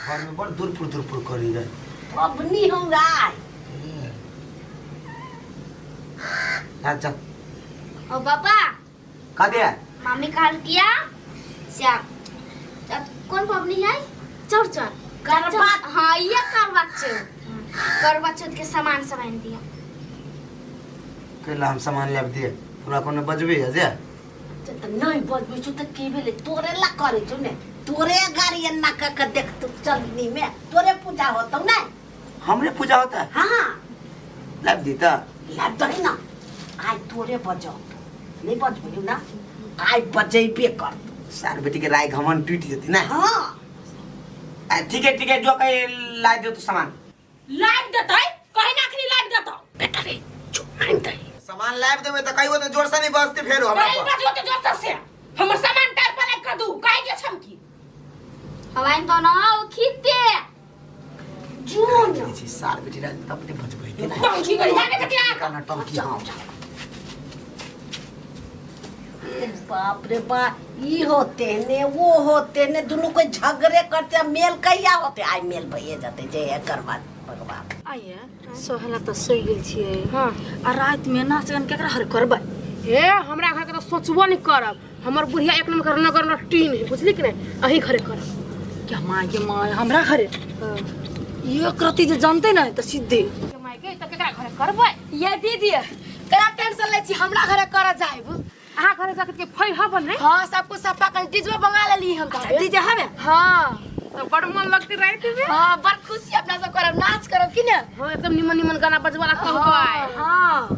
घर में बड़ दुरपुर दुरपुर करी गए। पबनी हम आय। अच्छा। ओ पापा। का दिया? मामी कहल किया से कोन पबनी है? चौरचन। करवा। हाँ, ये करवा चौथ। करवा चौथ के सामान सब आनि दिया। कैला हम सामान लाबि दिए? हमरा कोनो बजबे है जे? तऽ नहि बजबै छौ तऽ की भेलै? तोरे ला करै छौ ने, तोरे गाड़ी एन्ना कऽ के देखतौ चलनी में, तोरे पूजा होतौ ने। हमरे पूजा होता है? हाँ। लाबि दी तऽ? लाबि दही ना, आइ तोरे बजौ, नहि बजबै ना, आइ बजेबे करतौ। सार बेटी के राय घमन टूटि जेतै ना। हाँ। ठीक है ठीक है, जो कहे ला दियो तू सामान। लाइब देतै कहीं ना अखनी लाइब देतौ। बेटा रे चुप, आनि दही। सामान लाबि देबै तऽ कहियो तऽ जोर से नहीं बजतै फेरो हमरा कहीं पर। बजबो तऽ जोर से हमर सामान टाइम पर लाइब कऽ दू कहीं के छम की। हवाइन तो ना ओ खीते। जून छी सार बेटी रात तब अपने बजबै के ना। टंकी करी जाने के क्या? काना टंकी हाँ। ए बाप रे बा, ई होते ने वो होते ने, दुनू कोई झगड़े करते, मेल कहिया होते? आइ मेल भइए जते जे एकर बाद भगवान। आइए सोहेला तऽ सोइ गेल छियै। हाँ। आ रातिमे नाच गान केकरा हर करबै? हे हमरा घर के तो सोचबो नहीं करब, हमर बुढ़िया एक नंबर नगर न टीन है, बुझली कि नहीं? अही घरे करब। क्या माय के माय, हमरा घरे एक रति जे जानते ना तऽ सीधे के माय के तऽ केकरा घरे करबै? ये दीदी केना टेंशन लै छी, हमरा घरे करऽ जाइब। अहाँ घरे जाके के फई हब ने? हाँ, सब कुछ सफा कर डीजे मंगा लेली हम तऽ। डीजे हवे? हाँ, तो बड़ मन लगते रात में। हाँ, बड़ खुशी अपना सब करब, नाच करब की ने? हाँ, एकदम निमन निमन गाना बजवाला कहबै। हाँ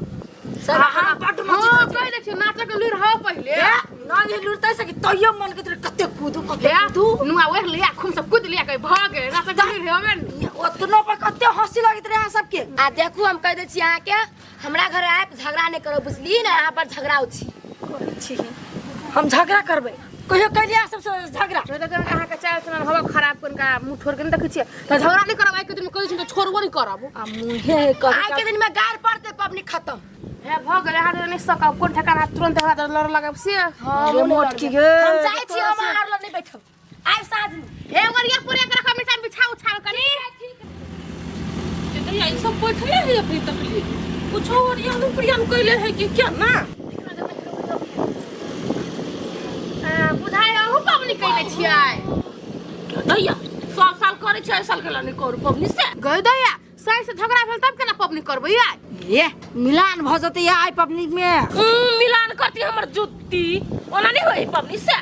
सर, हाँ बड़ मजा। हाँ, कह दै छियै नाचक लुरि हौ पहिले। ना जे लुरतै सकी तैयो मन के कते कूदू कते हे कूदू। नुआ ओढ़ लिया खूब सब कूद लिया कह भऽ गेल नाचक लुरि हवे ने। ओतनो पर कते हंसी लगैत रहे अहाँ सबके। आ देखू हम कह दै छी अहाँके, हमरा घर आबि झगड़ा नहि करब, बुझलियै ने? अहाँ पर झगड़ा छी। कहै छी हम झगड़ा करबै? कहियो कैलियै अहाँ सबसँ झगड़ा? नहि तऽ अहाँके चाल चलन हवा खराब कनिका मुँह ठोर के नहि देखै छियै तऽ झगड़ा नहि करब। आइके दिनमे कहै छी तऽ छोड़बो नहि करब। आ मुँहे कभी आइ के दिन में गारि पड़तै, पबनी खत्म। हे भऽ गेलै, अहाँ नहि सकब कोन ठेकाना, तुरंत हमरा लड़ लागब से। हाँ, मोटकी गे। हम जाइ छी, हम अहाँ लग नहि बैठब आइ साँझ में। हे ओरिया पुरिया के रखब, नीचा बिछा उछा कनी। दैया ई सब बैठले है अपनी तकलीफ कुछो ओरियान उपरियान कैले है कि क्या ना? बुझाइ अहूँ पबनी कैले छियै। दैया सब साल करै छै, एहि साल केला नहि करू पबनी से? गै दैया, साइ से झगड़ा भेल तब केना पबनी करबै आइ? ये मिलान भऽ जेतै आइ पबनी में। मिलान करती हमर जुत्ती, ओना नहि होई पबनी से।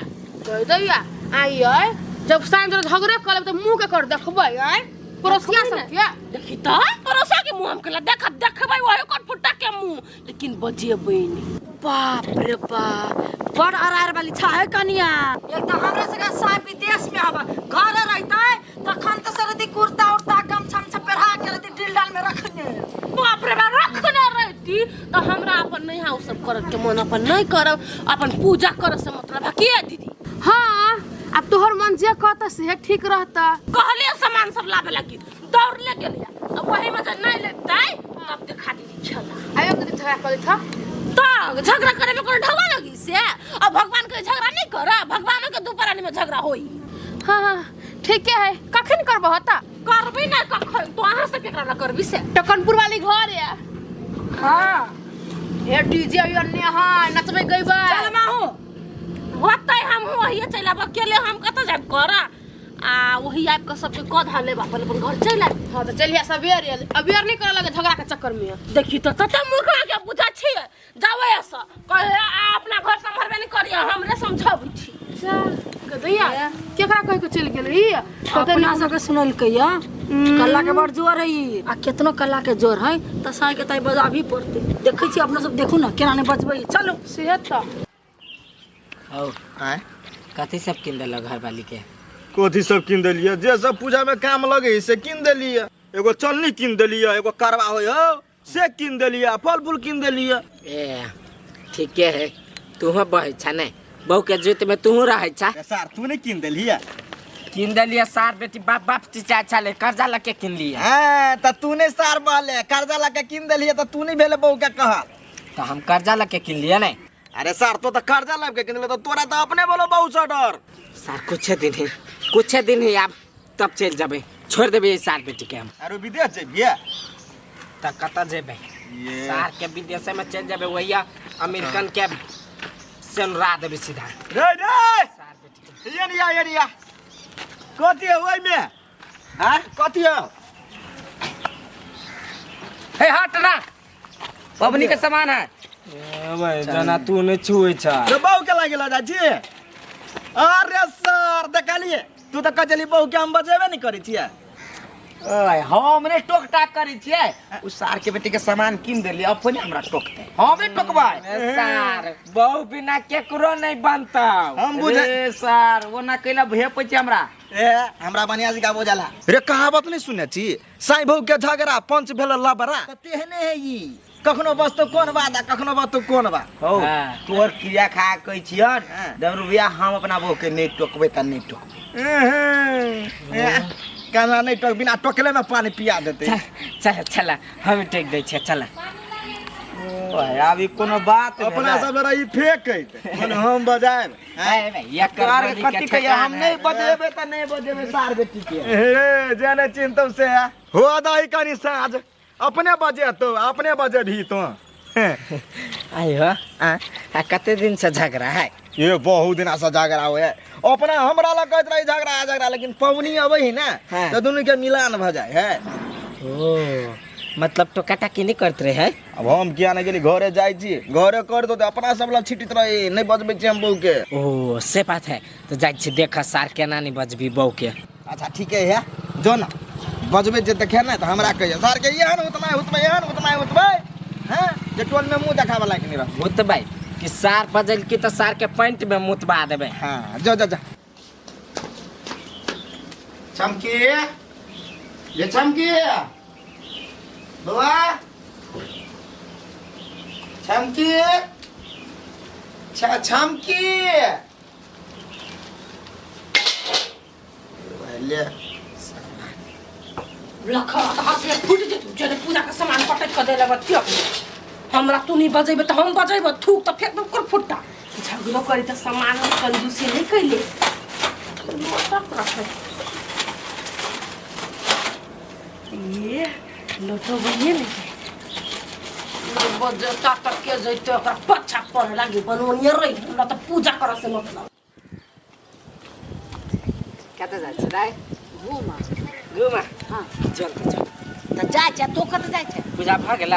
गै दैया आइ आइ जब साँझ झगड़े कर लेबै तऽ मुँह के कर देखबै आइ पड़ोसिया सबके। देखी तऽ पड़ोसिया के मुँह हम केला देख देखबै, वही कोन फुट्टा के मुँह, लेकिन बजेबै नहि। बाप रे बाप, बड़ अरार वाली छा है कनिया। एक तऽ हमरा सबके साहब विदेश में हवा, घर रहतै तखन तऽ सरदी कुर्ता उर्ता गमछा उमछा पहिरा के रहती डिल डाल में रखने। बाप रे बाप, रखने रहती तऽ हमरा अपन नहीं हाँ सब करब के मन, अपन नहीं करब, अपन पूजा करब से मतलब है के दीदी? हाँ, अब तोहर मन जे कहता से ठीक रहता। कहले सामान सब लाबे लगी दौड़ ले गेलिया, अब वही में जब नहीं लेतै तब देखा दीदी खेला। आयो के दिन झगड़ा कर था। तब झगड़ा करे में कोनो ढवा लगी से? अब भगवान के झगड़ा नहीं कर, भगवान के दू प्राणी में झगड़ा होई। हाँ हाँ ठीक है, कखन करबो हता? करबी ना कखन तो अहाँ से केकरा ला करबी से? टकनपुर वाली घर है। हाँ। हे डीजे अन्य हाँ नचबै गइबै। चल माहू। होतै हम वही चलि आब, अकेले हम कतऽ जायब करा? आ वही आबि कऽ सबके कऽ धऽ लेब, अपन अपन घर चलि आयब। हाँ तऽ चलिहे सबेरे, अबेर नहीं करे लगे झगड़ा के चक्कर में। देखी तऽ तते मूर्ख के बुझै छियै, जाउ एसँ कहे आ अपना घर सम्हारबे नहि करियै, हमरे समझाबै छी। गदैया केकरा कहि के चलि गेलै ई? अपना सबके सुनलकै या कल्ला के बड़ जोर है ई। आ केतनो कल्ला के जोर है तऽ साँझ के ताई बजाबही पड़तै। देखै छी अपना सब, देखू ना केना नहि बजबै। चलू सेहत तऽ औ आँय कथी सब किन देलक घरवाली के? कथी सब किन देलियै? जे सब पूजा में काम लगे से किन देलियै। एगो चलनी किन देलियै, एगो करवा होय हो से किन देलियै, फल फूल किन देलियै। ए ठीके है, तूहो बहै छा ने बहू के जूत में तूहो रहै छा। ए सार तू नहीं किन देलियै? किन देलियै सार बेटी, बाप बाप चिचा छले कर्जा लके किन लियै। हाँ त तू नहीं सार बहले, कर्जा लके किन देलियै त तू नहीं भेले बहू के कहल। त हम कर्जा लके किन लियै ने? अरे सार तो त कर्जा लके किन लियै त तोरा त अपने बोलो बहू से डर। सार कुछ दिन है, कुछ दिन है, अब तब चलि जेबै, छोड़ि देबै सार बेटी के हम। आरो विदेश जेबियै? तऽ कतऽ जेबै? सार के विदेशे में चलि जेबै, वही अमेरिकन के सेनुरा देबै सीधा। रे रे सार बेटी के। ये निया ये निया कथी है ओहिमे? आँय कथी है? हे हट ना, पबनी के सामान है। जना तू नहीं छुए छ। रे बहू के लागे ला छी। अरे सर देखलिए तू तऽ कहली बहू के हम बजेबे नहीं करै छियै। ओए हम ने टोक टाक करै छियै, उ सार के बेटी के सामान कीन देलियै, अपने हमरा टोकतै, हम ने टोकबै। सार बहू बिना केकरो नहीं बनता। हम बुझे रे सार ओना कैला भेपै छै हमरा। ए हमरा बढ़िया से गाबो जाला। रे कहावत नहीं सुने छी, साई बहू के झगड़ा पंच भेल लबड़ा। त तेहने है ई, कखनो बसतो कोन बात आ कखनो बसतो कोन बात। हौ हाँ। तोर क्रिया खा कहै छियन हाँ। दमरुबिया, हम अपना बहू के नहीं टोकबै त नहीं टोकबै। केना नहीं टोक, बिना टोकले में पानी पिया देते। चल चल हम टेक दै छियै, चल। ओए आब ई कोनो बात अपना सब लड़ा ई फेंकैत हम बजायब। तोहर के कथी कहिया, हम नहीं बजेबै त नहीं बजेबै सार बेटी के। हे जाने चिंतौ से हो दाई कनी साँझ अपने बजे तो अपने बजे भी तो। आइयो आ कते दिन से झगड़ा है? ये बहुत दिन से झगड़ा हुए है। अपना हमरा लग कहत रही झगड़ा झगड़ा, लेकिन पवनी अबै है ना हाँ। तो दोनों के मिलान भ जाए है। ओ मतलब टोका टाकी नहीं करत रहे है? अब हम किया नहीं गेली घरे जाय छी, घरे कर दो अपना सब लग छिटित रही, नहीं बजबै छी हम बहू के। ओ से बात है तो जाय छी देख सार केना नहीं बजबी बहू के। अच्छा ठीक है, जो ना बजबै जे देखे ना तो हमरा कहिए सार के एहन उतना उतना एहन उतना उतबै हैं जे टोल में मुंह देखाबे लायक नहीं रह। मुतबै कि सार बजल की तो सार के पैंट में मुतबा देबै। हां जो जो जो चमकी ये चमकी बुआ चमकी चमकी ले लखा हाथ से फूट जेतु जे पूजा के सामान पटक के देले बतियो। हमरा तू नहीं बजेबे त हम बजेबे, थूक त फेंक देब कर फुट्टा। झगड़ो करी त सामान में कंजूसी नहीं कैले। लोटा रखे ये लोटो बनिए नहीं बजता तक के जैते ओकरा पच्छा पड़े लागी बनवनिए रही। हमरा त पूजा करे से मतलब। कतऽ जाइ छी दाइ? घूमा घूमा। हाँ चल चल त जाइ छै, तू कतऽ जाइ छै? पूजा भ गेल?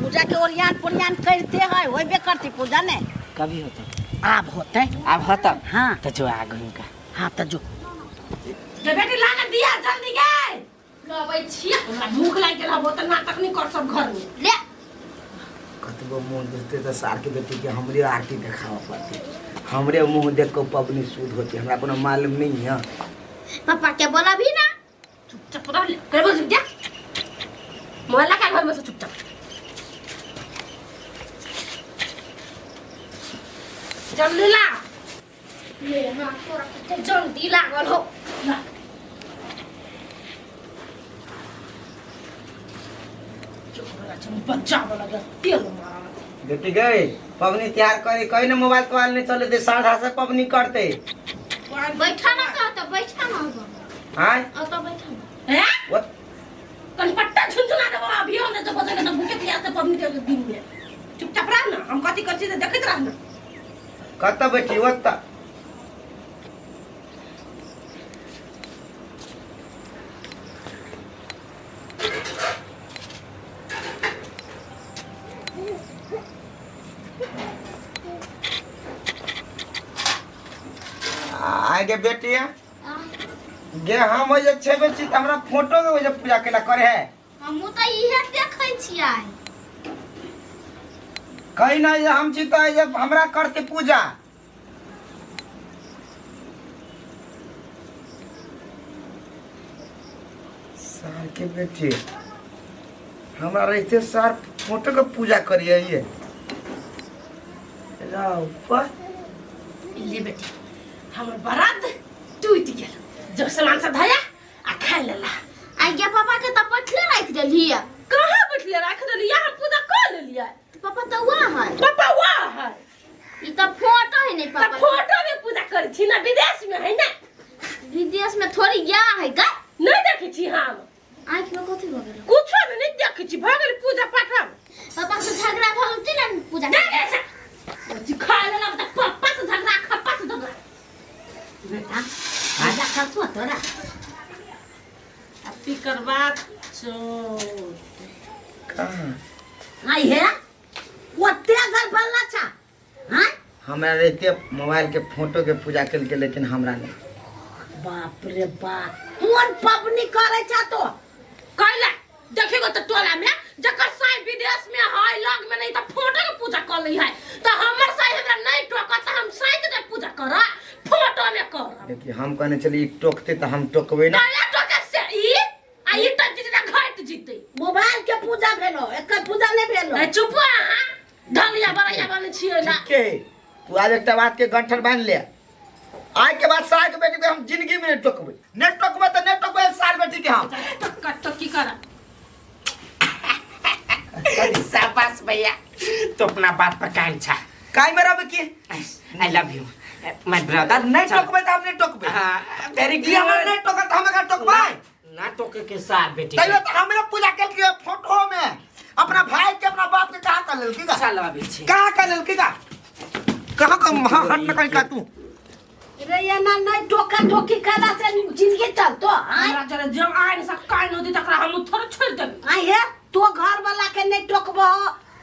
पूजा के ओरियान पोरियान करते है, होबे करती पूजा ने। कभी होते? आब होते। आब होता? हाँ त जो आ घूम का। हाँ त जो रे बेटी लागा दिया जल्दी गए लबै छी, हमरा भूख लागि गेल हबो त नाटक नहीं कर सब घर में। ले कतबो मुँह देखते त सार के बेटी के हमरे आरती देखाबऽ पड़तै, हमरे मुँह देख के पबनी शुद्ध होती, हमरा कोनो मालूम नहीं है। पापा के बोला भी ना। चुपचाप रह ले, कर बोल जा मोहल्ला का घर में से चुपचाप जल्दी ला। ले ना तोरा कते जल्दी लागल हो। ला बच्चा वाला तेल मारा। बेटी गई पबनी तैयार करे कहीं ना मोबाइल तोबाइल नहीं चले दे, साढ़ा से पबनी करते। बैठा ना तो बैठा ना हो। हां अत बैठा ना। हैं कनपट्टा झुनझुना देबो अभी हम जे बजे के भूखे प्यास से पबनी के दिन में। चुपचाप रह ना, हम कथि करছি से देखैत रह ना। कत बैठी ओत आगे बेटी गे हम जे छेबे छी त हमरा फोटो के जे पूजा केला करे है। हमहु त इहे देखै छियै। कहीं ना जे हम छी त जे हमरा करते पूजा। सार के बेटी हमरा रहते सार फोटो के पूजा करिए ये ऊपर। ले बेटी हमर बरात टूट गेल, जो सामान सब धया आ खाय लेला। आज्ञा पापा के त बैठले राख देलियै। कहाँ बैठले राख देलियै? हम पूजा कर लेलियै। पापा त वहाँ है। पापा वहाँ है। ई त फोटो है नहीं पापा। त फोटो में पूजा करै छी ना, विदेश में है ना। विदेश में थोड़ी गया है गा नहीं देखै छी हम आँख में कथी भऽ गेल कुछो नहि नहीं देखै छी भऽ गेल पूजा पाठ आब। पापा से झगड़ा भऽ गेल ने पूजा नहीं नहीं खा लेलक तऽ पप्पा से झगड़ा खप्पा से झगड़ा बेटा पूजा करतो तोरा अति करवा चौथ कहाँ आई हे ओते घर बनला छा हाँ हमरा रहिते मोबाइल के फोटो के पूजा केलकै लेकिन हमरा नहि बाप रे बाप कोन पबनी करे छा तो कैला देखियो तऽ टोला में जकर साई विदेश में है लग में नहीं तऽ फोटो के पूजा कर ली है तऽ हमर साई हमरा नहीं टोकत तऽ हम साई के जे पूजा करब फोटो में करब देखिए हम कहने चली टोकते तऽ हम टोकबै ना कैला टोकत से ई आ ई टक जीते तऽ घट जीते मोबाइल के पूजा भेलो एकर पूजा नहीं भेलो नहीं चुप अहाँ ढलिया बरैया बने छियै ना ठीके है तू आज एकटा बात के गंठन बांध ले आइ के बाद सार के बेटी के हम जिंदगी में नहीं टोकबै नहीं टोकबै तऽ नहीं टोकबै सार बेटी के हम टोकत तो की करब शाबाश भैया तो अपना बात पर कायम छा काहे में रहबै की I love you my brother नहीं टोकबै तऽ हम नहीं टोकबै हां वेरी ई हमरा नहीं टोकत तऽ हम एकरा टोकबै ना टोके के सार बेटी तैयो तऽ हमरा पूजा केलकै फोटो में अपना भाई के अपना बाप के कहाँ कर लेलकै का चल अबै छी कहाँ कर लेलकै का कहाँ का हाँ हट न कहीं का तू रे एना नहीं टोका टोकी कला से जिंदगी चलतो आय हमरा जरे जब आइन से काइन होती तकरा हम थोड़े छोड़ देबै आय हे तो घर वाला के नहीं टोकबो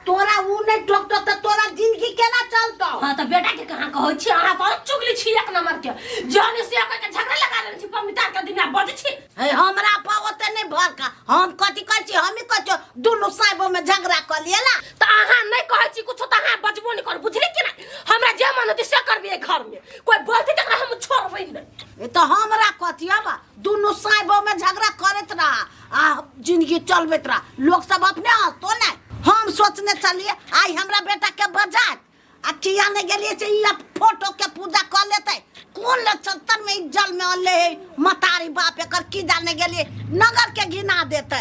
तोरा ऊ नहीं टोकतो त तोरा जिंदगी केना चलतो हाँ तो बेटा के कहाँ कहै छी अहाँ तो चुगली छी एक नंबर के जहने से कह के झगड़ा लगा लेने छी पमिता के दिन बज छी हे हमरा पर ओते नहीं भरका हम कथी कहै छी हम ही कहै छियो दुनू साइबो में झगड़ा क लियला तो अहाँ नहीं कहै छी कुछो तो अहाँ बजबो नहीं कर बुझली कि नहीं हमरा जे मन होती से करबी एहि घर में कोई बोलती तकरा हम छोड़बै नहीं ए तो हमरा कथी अब दुनू साइबो में झगड़ा करैत रहा आ जिंदगी चलबैत रहा लोग सब अपने हंसतो नहीं हम सोचने चलिए आई हमरा बेटा के बजात आ किया नहीं गेलिए से ई अब फोटो के पूजा कर लेते कोन लक्षण में ई जल में अनले है मतारी बाप एकर की जाने गेलिए नगर के घिना देते।